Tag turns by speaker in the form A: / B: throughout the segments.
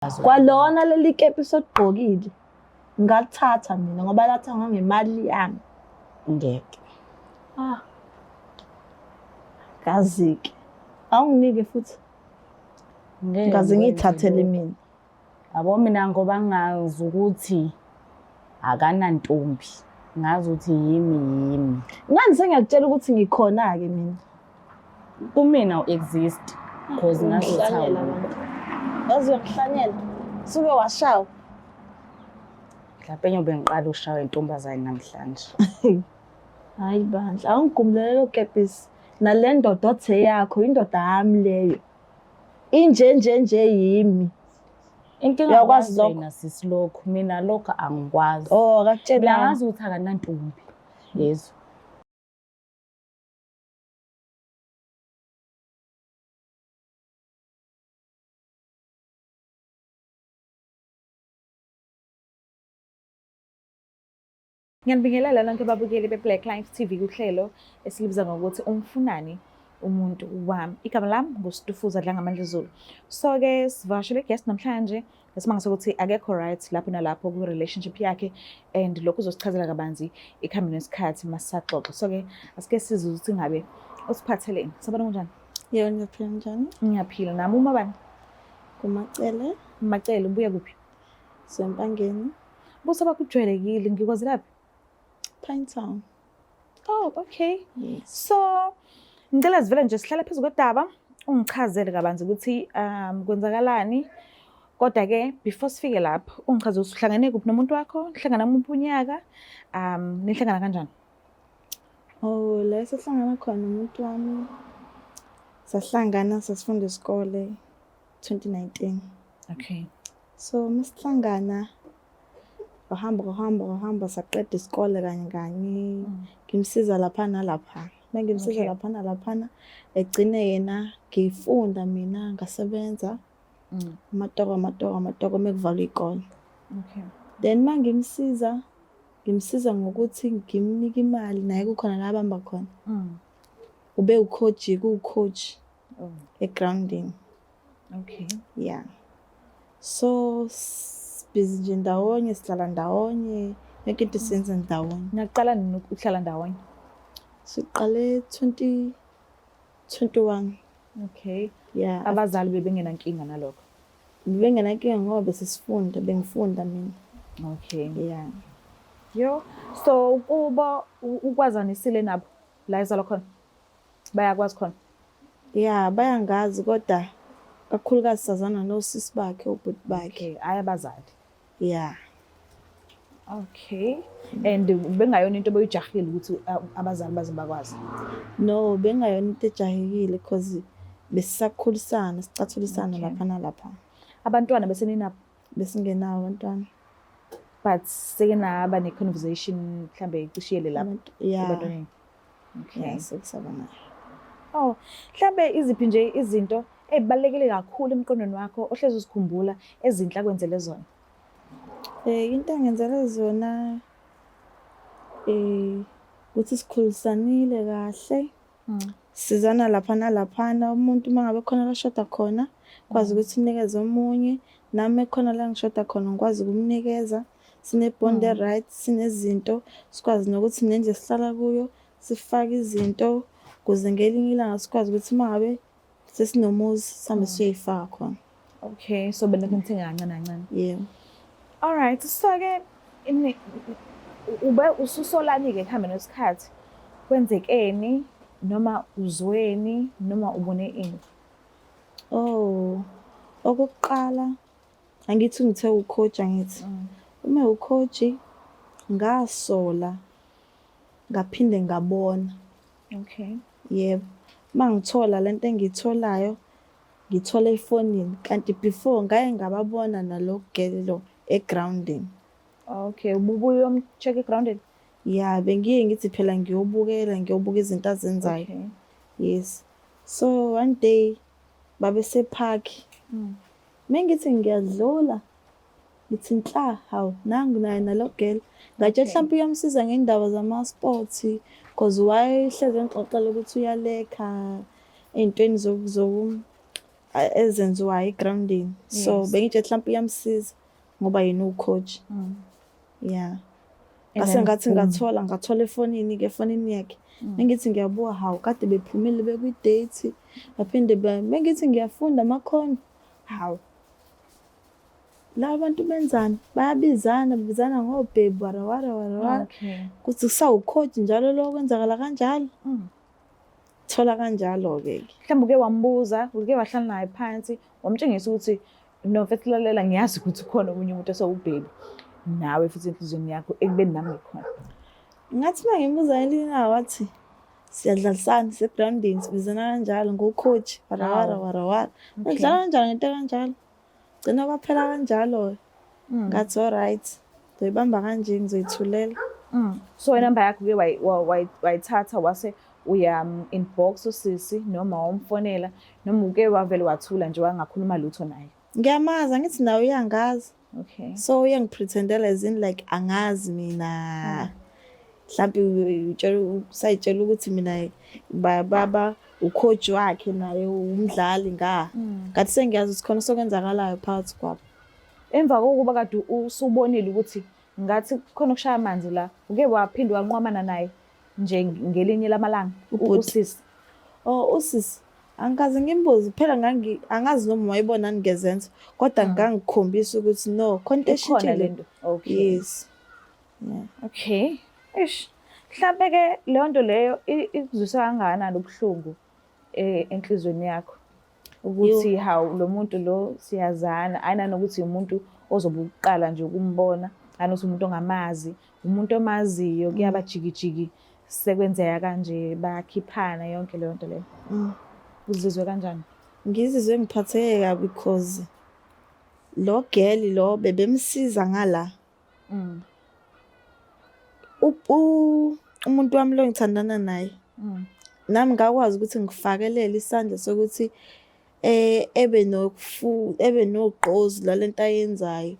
A: Kwalona leli kepisi oligqokile ngalithatha mina ngoba lathengwa ngemali yami.
B: Ngeke.
A: Ah. Kazi-ke. Awunginike futhi.
B: Ngeke
A: Ngaze
B: ngikwenze
A: ngiyithathele
B: lokho.
A: mina.
B: Yabo mina ngoba ngazi ukuthi akanantombi. Ngazi ukuthi yimi yimi.
A: Ngani sengiyakutshela ukuthi ngikhona-ke mina.
B: Kumina u-exist cause ngazi ukuthi
A: Ungihlanyela
B: awukho.
A: abantu. Yazi uyangihlanyela. Suke washawa.
B: Mhlawumbe ngiyobe ngiqala ukushawa intombazane namhlanje.
A: Hayi bandla, awungigumulele lo kepisi. Nale ndoda othe yakho, indoda yami leyo. Inje nje nje yimi.
B: Inkinga
A: Uyakwazi
B: akwazi
A: lokho?
B: wena sisi lokho, mina lokho angikwazi.
A: Oh,
B: Mina
A: akakutshelanga.
B: ngazi ukuthi akanantombi. Yezwa.
C: Ngiyanibingelela nonke babukeli be-Black Life TV kuhlelo esilibiza ngokuthi umfunani umuntu wami. Igama lami nguStufuza Dlangamandla Zulu. So-ke sivakashele guest namhlanje esimanga sokuthi akekho right lapho nalapho kwi-relationship yakhe and lokhu uzosichazela kabanzi ekuhambeni kwesikhathi masisaxoxa. So-ke asike sizwe ukuthi ngabe usiphatheleni. Sabona kunjani?
D: Yebo, ngiyaphila njani?
C: Ngiyaphila nami. Uma bani?
D: Kumacele,
C: Macele ubuya kuphi?
D: Sempangeni,
C: Buso bakho ujwayelekile ngikwazelaphi?
D: Pinetown.
C: Oh, okay.
D: Yes.
C: So, ngicela sivele nje sihlale phezu kwedaba, ungichazele kabanzi ukuthi kwenzakalani. Kodwa ke before sifike lapho, ungichaze ukuthi uhlangene kuphi nomuntu wakho, nihlangana muphi unyaka, nihlangana kanjani?
D: Oh, la esihlangana khona umuntu wami sahlangana sasifunda isikole 2019.
C: Okay.
D: So masihlangana wahamba wahamba wahamba saqeda isikole kanye kanye. Ngimsiza lapha nalapha. Mengimsiza lapha nalaphana egcine yena ngifunda mina ngasebenza amatoko amatoko amatoko mekuvalwa iy'kole. Then mangimsiza ngimsiza ngokuthi ngimnike imali naye kukhona la abamba khona. Ube ucoach kuwucoach egroundini. Yeah. So busy nje ndawonye sihlala ndawonye yonke into siyenza ndawonye.
C: Naqala nini ukuhlala ndawonye?
D: Siqale 2021.
C: Okay.
D: Yeah.
C: Abazali bebengenankinga nalokho.
D: Bengenankinga ngoba besisifunda bengifunda mina.
C: Okay.
D: Yeah.
C: Yo, so kubo ukwazanisile nabo la ezalwa khona. Bayakwazi khona.
D: Yeah, bayangazi kodwa kakhulukazi sazana nosisi bakhe ubhuti bakhe.
C: Okay, hayi abazali.
D: Yeah.
C: Okay. And bengayona into boyijahile ukuthi abazali baze bakwazi.
D: No, bengayona into ejahekile because besisakhulisana, sicathulisana lapha nalapha.
C: Abantwana bese ninabo
D: Besingenawo abantwana.
C: but seke naba ne conversation mhlambe icishiyele lapho
D: Yeah.
C: ebantwaneni. Okay.
D: Yeah, sekusaba nayo.
C: Oh, mhlambe iziphi nje izinto ezibalekile kakhulu emqondweni wakho ohlezi uzikhumbula ezinhle akwenzele zona?
D: Into engenzele zona ukuthi sikhulisanile kahle. Sizana lapha nalaphana umuntu uma ngabe khona la shoda khona kwazi ukuthi unikeze omunye nami ekhona la ngishoda khona ngikwazi ukumnikeza. Sine-bond e-right, sinezinto sikwazi nokuthi nendlu esihlala kuyo sifake izinto ukuze ngelinye ilanga sikwazi ukuthi uma ngabe sesinomuzi sihambe siyoyifaka khona.
C: Okay, so benokhu nithenga kancane kancane.
D: Yebo.
C: All right, so ke ube ususolani ke kuhambe nesikhathi kwenzekeni noma uzweni noma ubone ini?
D: Oh, okokuqala angithi ngithe ucoach angithi. Uma ucoach ngasola ngaphinde ngabona.
C: Okay.
D: Yebo. Mangithola lento engiyitholayo ngithola efonini kanti before ngaye ngababona nalo girl lo egroundini.
C: Okay, ububuye uyomcheck egroundini?
D: Yeah, bengiye ngithi phela ngiyobukela ngiyobuka izinto azenzayo.
C: Okay.
D: Yes. So one day babese park. Mengithi ngiyadlula ngithi nhla hawu nangu naye nalo girl. Ngatshela mhlawumbe uyamsiza ngendaba zama sports because wayehlezi engixoxela ukuthi uyalekha ey'ntweni zoku Ezenziwayo egroundini, so bengitshe mhlawumbe iyamsiza ngoba yena ucoach. Yeah, ngase ngathi ngathola efonini-ke, efonini yakhe. Mengithi ngiyabuka, hawu, kade bephumile bekwi-date, baphinde mengithi ngiyafunda amakhono, hawu, laba bantu benzani, bayabizana, babizana ngo-babe, warawara warawara. Kuthi kusawucoach njalo lo, kwenzakala kanjalo. Thola kanjalo-ke.
C: Mhlawumbe uke wambuza, uke wahlala naye phansi, wamtshengisa ukuthi no mfethu, lalela, ngiyazi ukuthi ukhona omunye umuntu osewubhebi nawe futhi enhliziyweni yakho ekubeni nami ngikhona.
D: Ngathi uma ngimbuza ngelinye, wathi siyadlalisana segrawundini, sibizana kanjalo ngo-coach, warawara warawara. Udlala kanjani ngento kanjalo? Gcina kwaphela kanjalo. Ngathi alright, ngizoyibamba kanje, ngizoyithulela.
C: So inamba yakho uke wayithatha wase uya inbox usisi, noma wamfonela, noma uke wavele wathula nje wangakhuluma lutho naye?
D: Ngiyamazi, angithi nawe uyangazi. So uyangipretendela as in like angazi mina. Mhlampe utshela, usayitshela ukuthi mina baba ucoach wakhe naye umdlali nga. Ngathi sengiyazi ukuthi khona sokwenzakalayo phakathi kwabo.
C: Emva kokuba kade usubonile ukuthi ngathi kukhona okushaya amanzi la, uke waphinde wanqwamana naye nje ngelinye lamalanga, usisi?
D: Oh, usisi angikaze ngimbuze phela, ngangi angazi noma wayibona ngezenzo, kodwa ngangikhombisa ukuthi no, khona into eshintshile. Yes.
C: Yeah. Okay. Eish. Mhlambe ke leyo nto leyo ikuzwisa kangakanani ubuhlungu enhlizweni yakho? Ukuthi hawu, lo muntu lo siyazana, ayina nokuthi umuntu ozobe uqala nje ukumbona, anokuthi umuntu ongamazi, umuntu omaziyo kuyaba jikijiki, sekwenzeka kanje, bayakhiphana, yonke leyo nto leyo. Uzizwe kanjani?
D: Ngizizwe ngiphatheke kabi because lo girl lo bebemsiza ngala. Umuntu wami lo ngithandana naye. Nami ngakwazi ukuthi ngifakelele isandla sokuthi ebe nokufu ebe nogqozi lalento ayenzayo.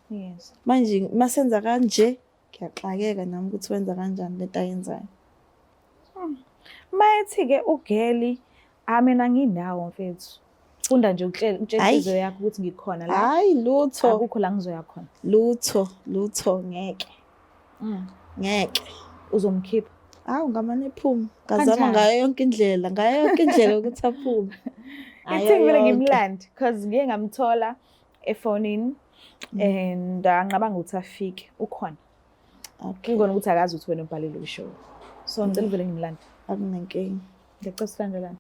D: Manje masenza kanje ngiyaxakeka nami ukuthi wenza kanjani lento ayenzayo.
C: Mayethi-ke ugeli, mina nginawo mfethu. Funda nje utshele inhliziyo yakho ukuthi ngikhona la.
D: Hayi lutho.
C: Akukho la ngizoya khona.
D: Lutho, lutho, ngeke. Ngeke.
C: Uzomkhipha.
D: Hawu, ngamane ephume. Ngazama ngayo yonke indlela, ngayo yonke indlela ukuthi aphume.
C: Ithi ngivele ngimlande because ngiye ngamthola efonini and anqabanga ukuthi afike, ukhona. Ngibona ukuthi akazi ukuthi wena ubhalele ushow. So ngicela uvele ngimlande.
D: Akunankinga.
C: Ngiyacela silandelane.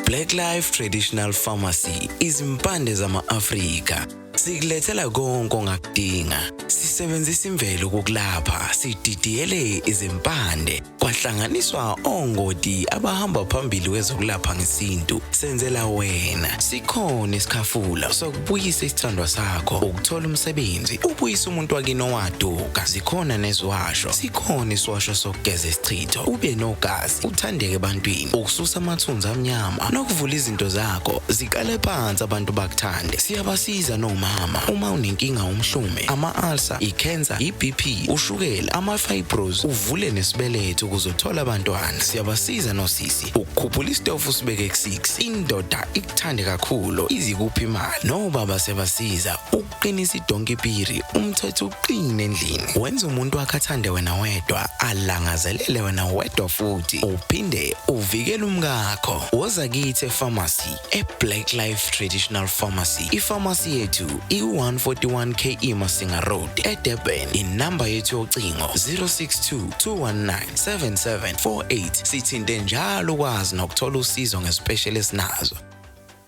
E: Black Life Traditional Pharmacy, izimpande zama-Afrika. Sikulethela konke ongakudinga. Sisebenzisa imvelo ukukulapha, sididiyele izimpande, kwahlanganiswa ongoti abahamba phambili kwezokulapha ngesintu. Senzela wena. Sikhona isikhafula sokubuyisa isithandwa sakho, ukuthola umsebenzi, ubuyise umuntu wakini owaduka. Zikhona neziwasho. Sikhona isiwasho sokugeza isichitho, ube nogazi, uthandeke ebantwini, ukususa amathunzi amnyama nokuvula izinto zakho ziqale phansi abantu bakuthande. Siyabasiza nomama uma unenkinga, umhlume, ama-ulcer, i-cancer, i-BP, ushukela, ama-fibros, uvule nesibeletho ukuze uthole abantwana. Siyabasiza nosisi ukukhuphula isitofu usibeke ku-6, indoda ikuthande kakhulu, izikuphi imali. Nobaba siyabasiza ukuqinisa idonki piri, umthetho uqine endlini, wenza umuntu wakhe athande wena wedwa, alangazelele wena wedwa, futhi uphinde uvikele umkakho. Woza kithi epharmacy, e-Black Life Traditional Pharmacy. Ipharmacy yethu iku-141 KE Masinga Road, eDurban. Inamba yethu yocingo 062 219 7748. Sithinte njalo ukwazi nokuthola usizo ngespecial esinazo.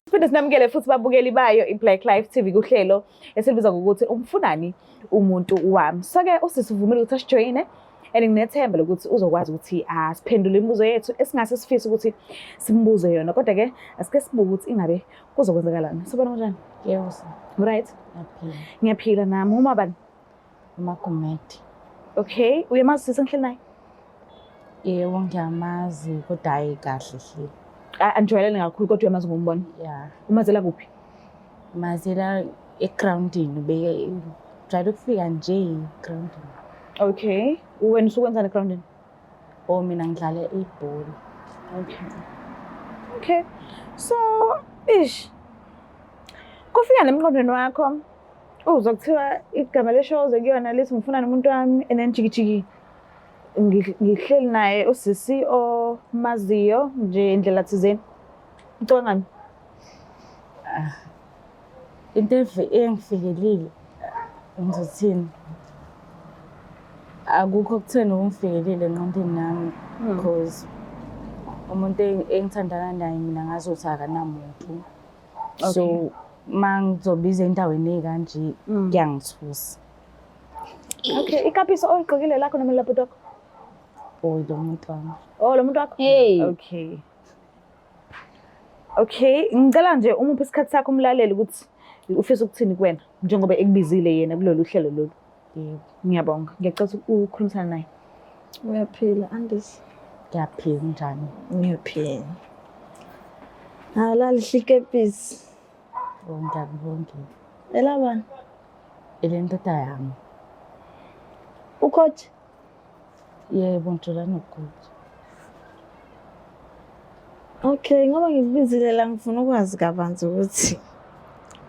C: Siphinde sinamukele futhi babukeli bayo i-Black Life TV kuhlelo esilibiza ngokuthi Umfunani Umuntu Wami. So-ke usisi uvumile ukuthi asijoyine and nginethemba lokuthi uzokwazi ukuthi asiphendule imibuzo yethu esingase sifise ukuthi simbuze yona. Kodwa-ke asike sibuke ukuthi ingabe kuzokwenzakalani. Sobona, kunjani?
B: Yebo.
C: Right?
B: Ngiyaphila.
C: Ngiyaphila nami. Uma bani?
B: UMagumede.
C: Okay, uyamazi sisi engihleli naye?
B: Yebo, ngiyamazi kodwa hhayi kahle hle.
C: Anijwayelene kakhulu kodwa uyamazi ngombona.
B: Ya.
C: Umazela kuphi?
B: Mazela egrawundini, beke jwayele ukufika nje egrawundini.
C: Okay. Wena usukwenzani egroundini?
B: Oh mina ngidlala ibhola.
C: Okay. Okay. So, ish. Kufika nemqondweni wakho uzwa kuthiwa igama le-show oze kuyona lithi ngifuna nomuntu wami and then jiki jiki ngihleli naye usisi omaziyo nje indlela thizeni. Ucabangani?
B: Ah. Into engifikelile ngizothini? Akukho kutheni okungifikelile engqondweni yami because umuntu engithandana naye mina ngazi ukuthi akanamuntu. So uma ngizobiza endaweni ekanje kuyangithusa.
C: Okay, ikapiso oyigqokile lakho noma labhuti wakho?
B: Oh lo muntu wami.
C: Oh, lo muntu wakho?
A: Hey.
C: Okay. Okay, ngicela nje umuphe isikhathi sakho umlaleli ukuthi ufisa ukuthini kuwena njengoba ekubizile yena kulolu hlelo lolu.
B: Yebo.
C: Ngiyabonga. Ngiyacela ukuthi ukhulumisane naye.
D: Uyaphila Andis?
B: Ngiyaphila njani?
D: Ngiyaphila. Hawu lalihle ikepisi.
B: Oh ngiyakubongela.
D: Elabani?
B: Elendoda yami.
A: Ucoach?
B: Yebo ngijola nocoach.
D: Okay, ngoba ngikubizile la ngifuna ukwazi kabanzi ukuthi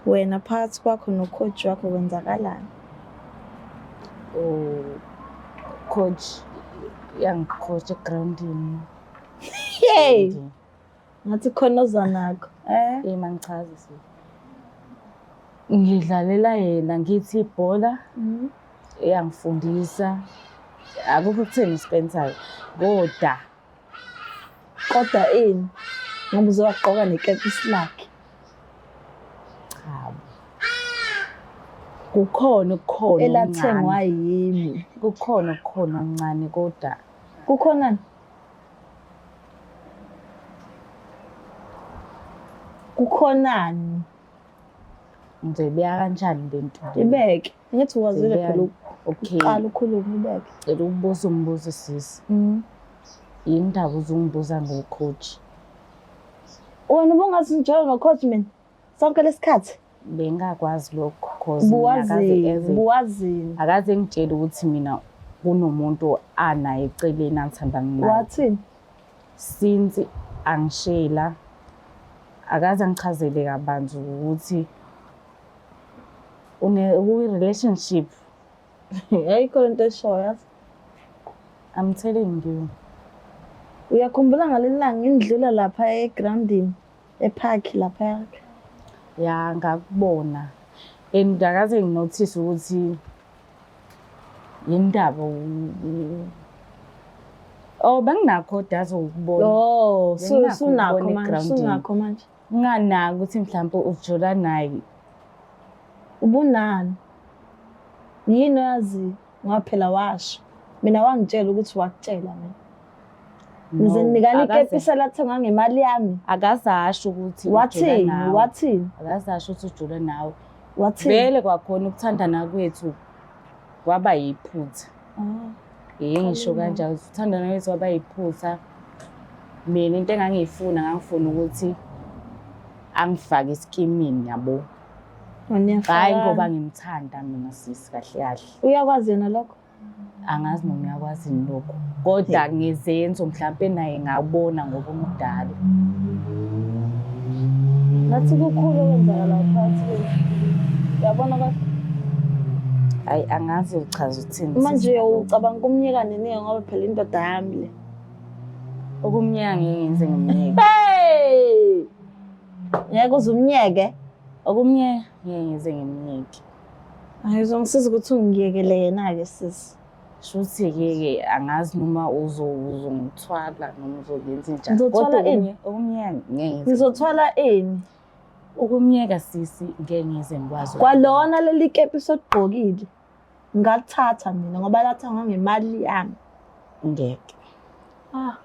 D: wena phakathi kwakho nocoach wakho kwenzakalani?
B: Oh coach yangicoach egroundini.
A: Hey! Ngathi khona oza nakho.
D: Eh?
B: Eh mangichaze sisi. Ngidlalela yena ngithi ibhola eyangifundisa akukho kutheni esikwenzayo kodwa
A: Kodwa ini? Ngoba uzowagqoka nekepisi lakhe.
B: cha kukhona okukhona
A: Elathengwa
B: okuncane.
A: yimi.
B: Kukhona okukhona okuncane kodwa
A: Kukhonani? Kukhonani?
B: ngizoyibeka kanjani le nto le?
A: Ibeke.
D: Ngithi ukwazile
B: Ngibeka-
D: phela
B: Okay.
D: uqala ukhulume ubeke.
B: Cela ukubuza umbuzo sisi. Yini ndaba uzungibuza ngocoach?
A: Wena ubungathi ngijole nocoach mina sonke lesikhathi.
B: Bengingakwazi lokho cause mina akaze
A: Buwazini,
B: eze
A: buwazini.
B: akaze ngitshele ukuthi mina kunomuntu anaye eceleni angithandana naye.
A: Wathini?
B: Since angishela akaze angichazele kabanzi ukuthi une ukwi-relationship.
A: Ayikho lento eshoyo yazi.
B: I'm telling you.
A: Uyakhumbula ngaleli langa ngindlula lapha egroundini, epark lapha.
B: Ya ngakubona. And akaze nginothise ukuthi yindaba Oh benginakho kodwa azokubona.
A: Oh,
B: Benginakho
A: sunakho
B: ukubona
A: manje,
B: egroundini.
A: sunakho manje.
B: Nginganaki ukuthi mhlawumbe ujola naye.
A: Ubunani? Yini oyaziyo? Ngoba phela washo. Mina wangitshela ukuthi wakutshela mina. Ngize
B: No,
A: ninikana
B: akaze-
A: ikepisi elathengwa ngemali yami.
B: Akaze asho ukuthi ujola
A: Wathini?
B: nawe.
A: Wathini?
B: Akaze asho ukuthi ujola nawe.
A: Wathini?
B: Vele kwakhona ukuthandana kwethu kwaba yiphutha.
A: Oh.
B: Yeke ngisho kanjalo ukuthi ukuthandana kwethu kwaba yiphutha. Mina into engangiyifuna ngangifuna ukuthi angifake esikimini yabo. Hhayi ngoba ngimthanda mina sisi kahle kahle.
A: Uyakwazi yena lokho?
B: Angazi noma uyakwazi yini lokho. Kodwa ngezenzo mhlampe naye ngabona ngoba umdala.
A: Ngathi kukhulu okwenzakalayo phakathi kwethu. Uyabona kahle?
B: Hhayi angazi uchaza uthini.
A: Manje
B: sisi ngalokho.
A: ucabanga ukumyeka nini ngoba phela indoda yami le.
B: Ukumyeka ngeke ngize ngimyeke.
A: Hey! Ngeke uze umyeke.
B: Ukumyeka ngeke ngize ngimyeke.
D: Hayi uzongisiza ukuthi ungiyekele yena-ke sisi.
B: Shuthi-ke ke angazi noma uzongithwala noma uzoyenza njani.
A: Ngizothwala
B: Kodwa
A: ini?
B: Ukumyeka ngeke ngize.
A: Ngizothwala ini?
B: Ukumyeka sisi ngeke ngize ngikwazi.
A: Kwalona leli kepisi oligqokile. Ngalithatha mina ngoba lathengwa ngemali yami.
B: Ngeke.
A: Ah.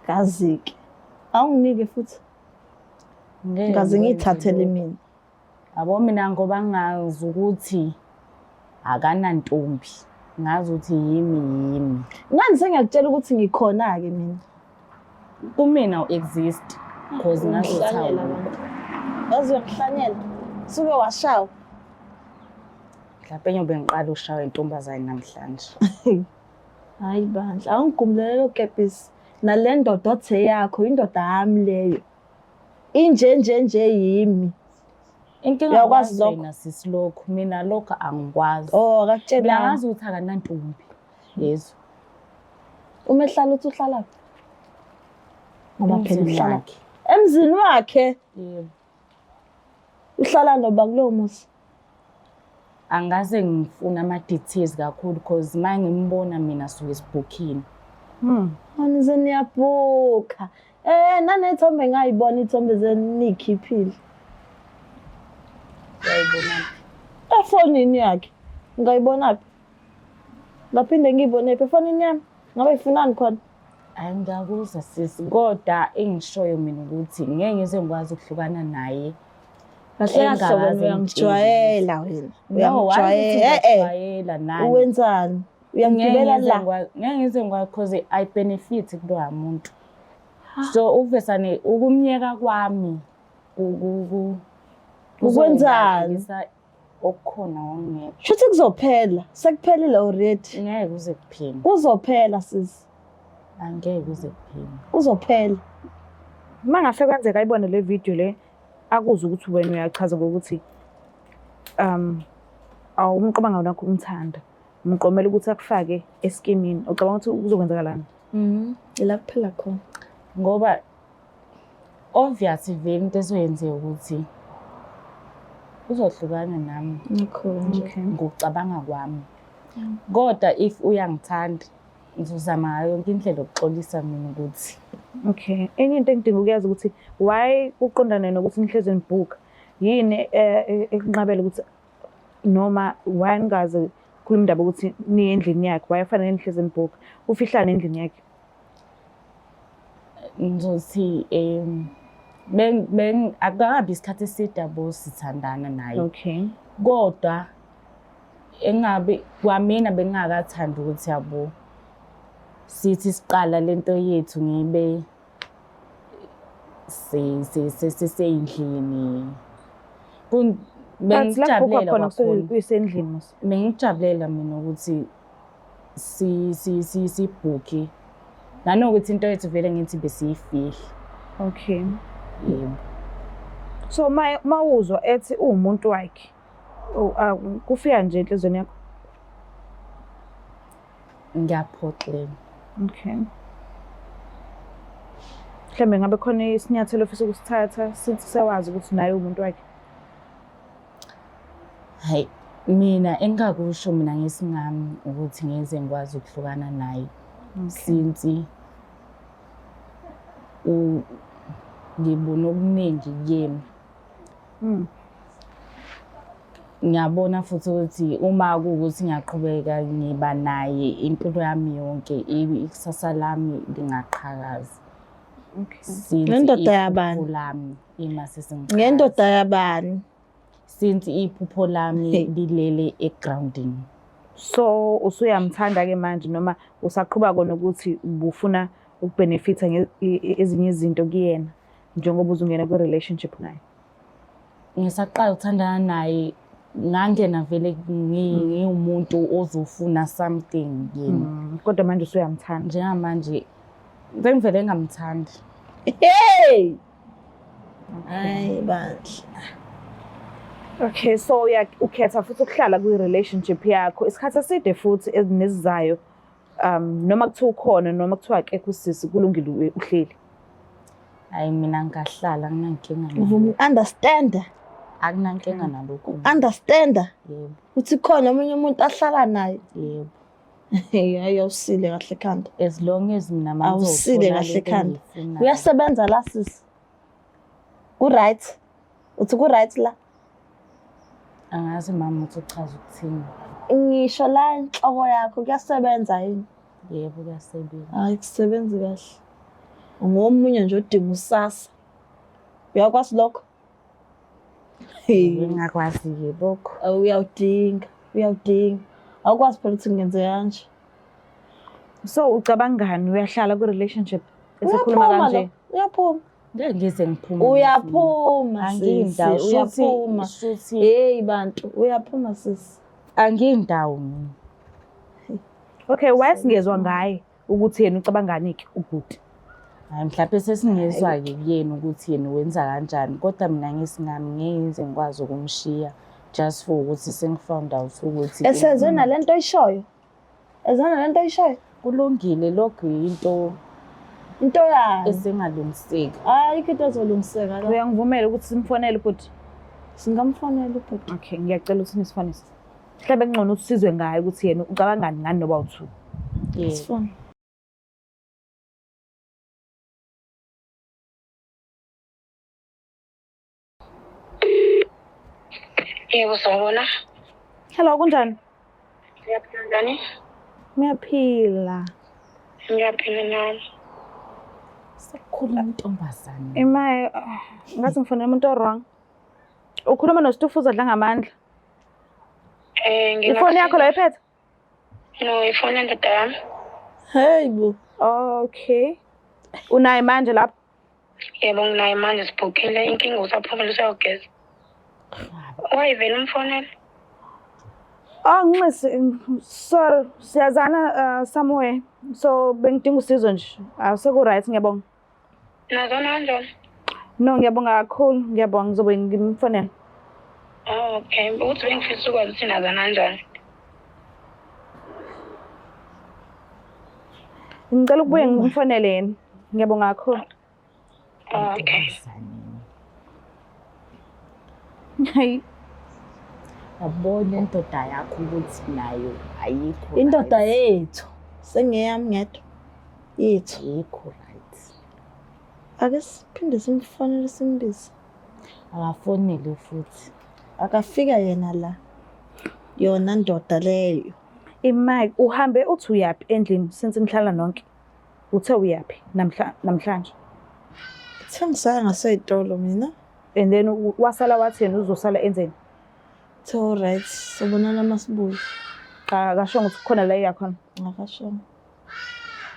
A: Kazi-ke. Awunginike futhi.
B: Ngeke
A: Ngaze
B: ngikwenze
A: ngiyithathele
B: lokho.
A: mina.
B: Yabo mina ngoba ngazi ukuthi akanantombi. Ngazi ukuthi yimi yimi.
A: Ngani sengiyakutshela ukuthi ngikhona-ke mina.
B: Kumina u-exist cause ngazi ukuthi
A: Uyangihlanyela
B: awukho.
A: abantu. Yazi uyangihlanyela. Suke washawa.
B: Mhlawumbe ngiyobe ngiqala ukushawa intombazane namhlanje.
A: Hayi bandla, awungigumulele lo kepisi. Nale ndoda othe yakho indoda yami leyo. Inje nje nje yimi.
B: Inkinga
A: Uyakwazi
B: angikwazi
A: lokho?
B: wena sisi lokhu, mina lokhu angikwazi.
A: Oh,
B: Mina
A: akakutshelanga.
B: ngazi ukuthi akanantombi. Yezwa.
A: Uma ehlala uthi uhlala phi? Ngoba phela
B: Emzini
A: uhlala
B: wakhe.
A: emzini wakhe.
B: Yebo.
A: Uhlala noba kulowo muzi.
B: Angikaze ngifune ama-details kakhulu cause uma ngimbona mina suke sibhukhile.
A: Oh, nize niyabhukha. Eh, nanethombe ngayibona iy'thombe zenu niy'khiphile.
B: Uyayibona?
A: Efonini yakhe. Ngayibonaphi? Ngaphinde ngiyibonephi efonini yami? Ngabe ifunani khona?
B: Hhayi ngiyakuzwa sisi, kodwa engishoyo mina ukuthi ngeke ngize ngikwazi ukuhlukana naye.
A: Kahle kahle wena
B: Engakaze
A: uyangijwayela wena.
B: No, hhayi ukuthi
A: Uyangijwayela. Eh eh.
B: ngiyakujwayela nani.
A: Uwenzani? Uyangigibela
B: Ngeke ngize
A: la.
B: ngikwazi- Ngeke ngize ngikwazi cause I benefit kuloya muntu. So ukuvesane ukumyeka kwami
A: Ukwenzani?
B: kuzongibhekisa okukhona okungekho.
A: Shuthi kuzophela. Sekuphelile already.
B: Ngeke kuze kuphele.
A: Kuzophela sisi.
B: Angeke kuze kuphele.
A: Kuzophela.
C: Uma ngase kwenzeka ayibone le video le akuzwe ukuthi wena uyachaza ngokuthi awumqomanga wena ukumthanda. Umqomela ukuthi akufake eskimini. Ucabanga ukuthi kuzokwenzakalani?
A: Ila kuphela khona.
B: Ngoba obvious vele into ezoyenzeka ukuthi uzohlukana nami
A: Nakho nje.
C: Okay.
B: ngokucabanga kwami. Kodwa if uyangithanda ngizozama ngayo yonke indlela yokuxolisa mina ukuthi
C: Okay. Enye into engidinga ukuyazi ukuthi why kuqondane nokuthi nihlezi nibhuka? Yini ekunqabela ukuthi noma why ningaze khuluma indaba ukuthi niye endlini yakhe? Why kufanele nihlezi nibhuka? Ufihlane endlini yakhe?
B: Ngizothi akukakabi isikhathi eside yabo sithandana naye.
C: Okay.
B: Kodwa engabe kwamina bengingakathandi ukuthi yabo sithi siqala lento yethu ngibe seseyindlini.
C: But la kubhukwa
B: Bengijabulela
C: khona kusuke
B: kakhulu.
C: kuyisendlini mos.
B: Bengijabulela mina ukuthi sibhukhe. Nanokuthi into yethu vele ngithi besiyifihla.
C: Okay.
B: Yebo.
C: So mawuzwa ethi uwumuntu wakhe, kufika nje enhliziyweni yakho?
B: Ngiyaphoxeka.
C: Okay. Mhlawumbe ngabe khona isinyathelo ofisa ukusithatha since sewazi ukuthi naye umuntu wakhe?
B: Hayi, mina engingakusho mina ngesingami ukuthi ngeze ngikwazi ukuhlukana naye. Since ngibona okuningi kuyena. Ngiyabona futhi ukuthi uma kuwukuthi ngiyaqhubeka ngiba naye impilo yami yonke, ikusasa lami lingaqhakaza.
C: Okay.
B: Since
A: Ngendoda
B: iphupho
A: yabani?
B: lami ima sesingichaza.
A: Ngendoda yabani?
B: Since iphupho lami
A: Hey.
B: lilele egroundini.
C: So usuyamthanda ke manje noma usaqhuba kona ukuthi ubufuna ukubenefitha ezinye izinto kuyena njengoba uzungena kwi-relationship naye?
B: Ngisaqala ukuthandana naye ngangena vele ngiwumuntu ozofuna something kuyena.
C: Kodwa manje usuyamthanda.
B: Njengamanje sengivele ngamthandi.
A: Hey! Hayi bandla.
C: Okay, so ukhetha futhi ukuhlala kwi-relationship yakho isikhathi eside futhi ezinezizayo, noma kuthiwa ukhona noma kuthiwa akekho usisi, kulungile uhleli.
B: Hayi mina ngingahlala anginankinga nalokho.
A: Uvuma understand?
B: Akunankinga nalokho.
A: Understand?
B: Yebo.
A: Uthi khona omunye umuntu ahlala naye.
B: Yebo.
A: Hayi awusile kahle ekhanda.
B: As long as mina
A: Awusile
B: mangizothola
A: kahle
B: lento
A: ekhanda.
B: engiyifunayo.
A: Uyasebenza la sisi? Ku right? Uthi ku right la?
B: Angazi mama uthi uchaza ukuthini.
A: Ngisho la inhloko yakho kuyasebenza yini?
B: Yebo kuyasebenza.
A: Hayi kusebenzi kahle. Ungomunye nje odinga usasa. Uyakwazi lokho?
B: Ngingakwazi-ke lokho.
A: Uyawudinga, uyawudinga. Awukwazi phela ukuthi ngenze kanje.
C: So ucabangani uyahlala ku-relationship esekhuluma
A: Uyaphuma
C: kanje?
A: lo, uyaphuma.
B: Ngeke ngize ngiphume.
A: Uyaphuma
B: Angiyindawo,
A: sisi, uyaphuma.
B: shuthi
A: Hey bantu, uyaphuma sisi.
B: Angiyindawo mina.
C: Okay, why singezwa ngaye ukuthi yena ucabangani-ke ubhuti?
B: Hayi mhlawumbe sesingezwa-ke kuyena ukuthi yena wenza kanjani kodwa mina ngesingami ngeke ngize ngikwazi ukumshiya just for ukuthi sengi-found out ukuthi
A: Esezwe nalento oyishoyo. Ezwe nalento oyishoyo.
B: Kulungile lokhu yinto
A: Into yani.
B: Esengalungiseki.
A: Ayikho into ezolungiseka la.
C: Uyangivumela ukuthi simfonele ubhuti?
A: Singamfonela ubhuti.
C: Okay, ngiyacela ukuthi nisifonise. Mhlawumbe kungcono ukuthi sizwe ngaye ukuthi yena ucabangani ngani noba u-two.
B: Yeah.
A: Sifone.
F: Yebo, sawubona.
C: Hello, kunjani?
F: Ngiyaphila njani?
C: Ngiyaphila.
F: Ngiyaphila nami.
B: Sekukhuluma intombazane.
C: Imaye, ngathi ngifonela umuntu o-wrong. Ukhuluma noStufuza Dlangamandla.
F: Eh,
C: Ifoni yakho la iphethe?
F: No, ifoni yendoda yami.
A: Hey bo.
C: Okay. Unaye manje lapho?
F: Yebo, nginaye manje sibhukhile. Inkinga usaphumile usayogeza. Why vele umfonela?
C: Oh, nxesi, sorry, siyazana somewhere. So bengidinga usizo nje. Aseku right, ngiyabonga.
F: Nazona kanjani?
C: No, ngiyabonga kakhulu, ngiyabonga ngizobe ngimfonela.
F: Oh, okay. Ukuthi bengifisa ukwazi ukuthi nazana kanjani.
C: Ngicela ukubuye ngimfonele yena. Ngiyabonga kakhulu.
F: Oh, okay.
C: Hayi.
B: Yabona indoda yakho ukuthi nayo ayikho.
A: Indoda
B: right.
A: yethu.
D: Sengeyami ngedwa. Yethu.
B: Ayikho right.
D: Ake siphinde simfonele simbize.
B: Akafonele futhi.
D: Akafika yena la. Yona ndoda leyo.
C: Imike, uhambe uthi uyaphi endlini since nihlala nonke? Uthe uyaphi namhlanje?
D: Uthe ngisaya ngasey'tolo mina.
C: And then wasala wathi yena uzosala enzeni?
D: Uthe all right, sobonana masibuya.
C: Cha, akashongo ukuthi kukhona la eya khona.
D: Akashongo.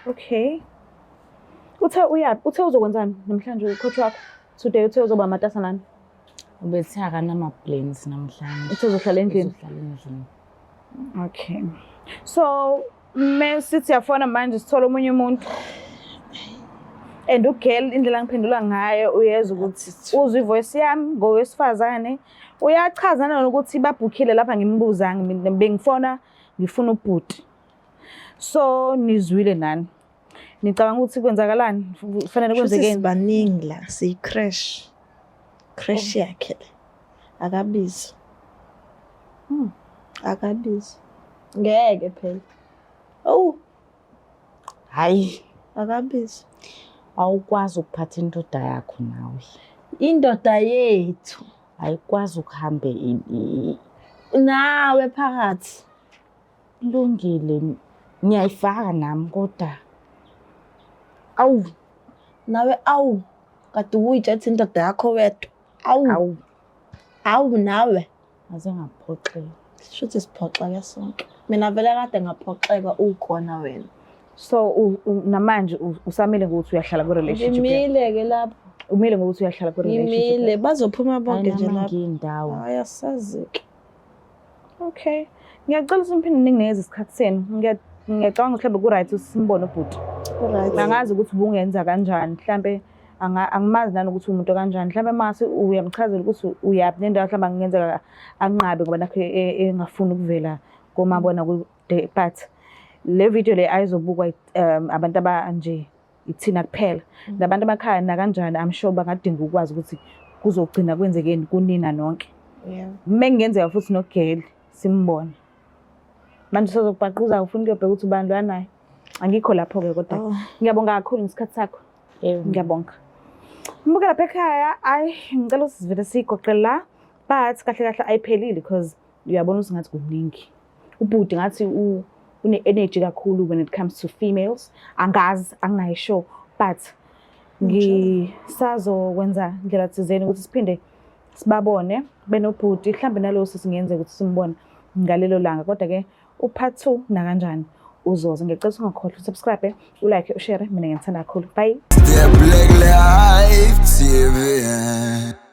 C: Okay. Uthe uyaphi? Uthe uzokwenzani namhlanje ucoach wakho? Today uthe uzoba matasa nani?
B: Ubethe akanama-plans namhlanje.
C: Uthe uzohlala endlini?
B: Uzohlala endlini.
C: Okay. So, mesithi siyafona manje sithola omunye umuntu. And ugirl indlela angiphendula ngayo uyezwa ukuthi uzwa ivoice yami ngowesifazane. Uyachaza nanokuthi babhukhile lapha ngimbuzanga mina bengifona ngifuna ubhuti. So nizwile nani? Nicabanga ukuthi kwenzakalani? Kufanele
D: Shuthi
C: kwenzekeni?
D: sibaningi la, siyi-crash. Crash yakhe le. Akabizi. Akabizi.
A: Ngeke phela.
D: Oh,
B: Hayi,
D: akabizi.
B: awukwazi ukuphatha indoda yakho nawe.
A: Indoda yethu.
B: Ayikwazi ukuhambe
A: Nawe phakathi.
B: Kulungile, ngiyayifaka nami kodwa awu
A: Nawe awu kade uyitshethe indoda yakho wedwa. Awu.
B: Awu.
A: Awu nawe.
B: Ngaze ngaphoxeka.
A: Shuthi siphoxeke sonke. Mina vele kade ngaphoxeka ukhona wena.
C: So namanje usamile ngokuthi uyahlala ku relationship.
A: Ngimile ke lapho.
C: Umile ngokuthi uyahlala ku relationship.
A: Ngimile.
D: Bazophuma bonke nje
B: Ayinama
D: lapho.
B: ngiyindawo.
D: Hayi asazi-ke.
C: Okay. Ngiyacela ukuthi niphinde ninginikeze isikhathi senu. Ngiyacabanga ukuthi mhlawumbe ku-right ukuthi simbone ubhuti.
D: Ku-right.
C: Angazi ukuthi ubungenza kanjani. Mhlambe angimazi nanokuthi umuntu kanjani. Mhlambe mase uyamchazela ukuthi uyaphi nendawo mhlambe angenzeka anqabe ngoba nakho engafuni ukuvela komabonakude. But le video le ayizobukwa abantu abanje ithina kuphela. Nabantu emakhaya nakanjani I'm sure bangadinga ukwazi ukuthi kuzogcina kwenzekeni kunina nonke. Mengenzeka futhi nogirl simbone. Manje usazokubhaquza ufuna ukuyobheka ukuthi ubani lo anaye. Angikho lapho ke kodwa. Ngiyabonga kakhulu ngesikhathi sakho. Ngiyabonga. Mbuke lapha ekhaya, ayi ngicela usivele sigoqe la. But kahle kahle ayiphelile because uyabona ukuthi ngathi kuningi. Ubhuti ngathi une energy kakhulu when it comes to females. Angazi, anginayo sure, but ngisazokwenza indlela thizeni ukuthi siphinde sibabone benobhuti, mhlambe nalowo sesingenzeka ukuthi simbone ngalelo langa. Kodwa ke u-part 2 nakanjani uzoza. Ngiyacela ukuthi ungakhohlwa usubscribe, ulike, ushare. Mina ngiyithanda kakhulu. Bye.
G: The Black Life TV.